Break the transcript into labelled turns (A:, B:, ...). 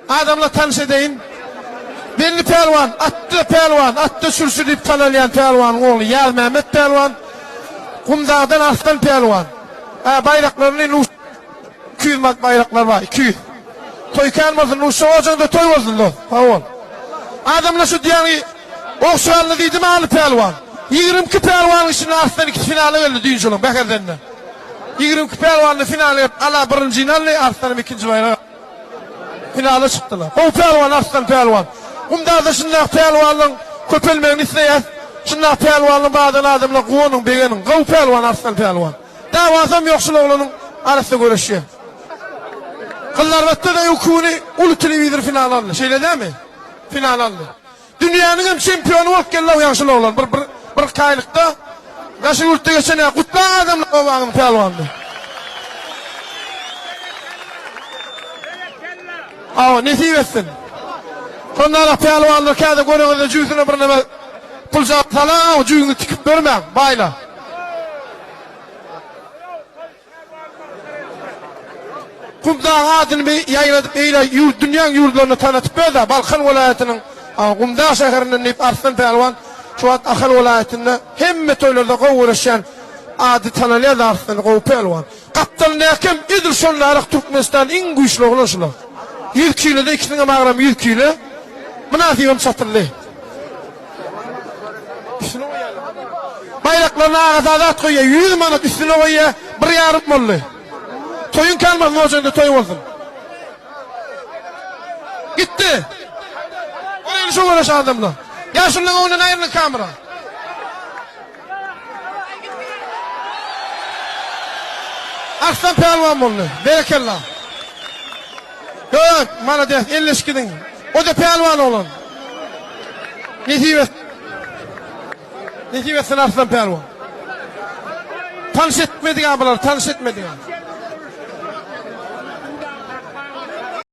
A: Adamlar tanyş edeýin. Belli pälwan, Atdy pälwan, Atdy çürşi diýip tanalýan pälwanyň ogly Ýazmämmet pälwan, Gumdagdan Arslan pälwan. Ä, baýraklaryny Nuş 200 manat baýraklar bar, 200. Toý kän bolsun, Nuşa ojagyňda toý bolsun dost. Sag bol. Adamlar şu diýýäni Ogşanly diýdimi Aly pälwan. 22 pälwanyň içinde Arslan ikisi finala geldi düýn şolaň Bäherdende. 22 pälwanly finala gelip, Ala birinjini aldy, Arslanam ikinji baýragy. Finala çykdylar. Gowy pälwan Arslan pälwan. Gumdagda şundak pälwanlaň köpelmegini isleýäs. Şundak pälwanlaň bardygyna adamlar guwanyň, begeniň. Gowy pälwan Arslan pälwan. Dawasam ýok şul oglanyň arassa göreşýär. Gyzlarbatda-da öňki güni uly telewizor final aldy. Şeýle dälmi? Final aldy. Dünýäniň hem çempiony bolup geldi ýaňşyl oglan bir bir bir iki aýlykda daşary ýurtda geçen ýa gutlaň adamlar obaňyň pälwanyny. Hawa nesip etsin. Şonda pälwanlar käde göreňizde jübüsine bir neme pul salaň jübüňizi tikip bermäň baýla. Gumdag adyny bir ýaýradyp eýle ýurt dünýäň ýurtlaryna tanatyp berda Balkan welaýatynyň Gumdag şäherinden diýip Arslan pälwan şu wagt Ahal welaýatynda hemme toýlarda gowy göreşýän ady tanalýar Arslan gowy pälwan. Gapdalyndaky hem edil şondarak Türkmenistan iň güýçli oglan şular. 100 kiloda ikisiniňem agramy 100 kilo. Mynasybam çatyldy. Üstüne goýýarlar. Baýraklaryny agasy Azat goýýar. 100 manat üstüne goýýar. Bir ýarym boldy. Toýuň kalmasyn ojaňda toý bolsun. Gitdi. Göreýin şu göreş adamlar. Ýa şundan öňünden aýrylyň kamera. Arslan pälwan boldy. Berekella. Ýok, malades, elleşip gidiň. O-da pälwan oglan. Nesip et. Nesip etsin Arslan pälwan. Tanyş etmedik-ä bulary, tanyş etmedik-ä.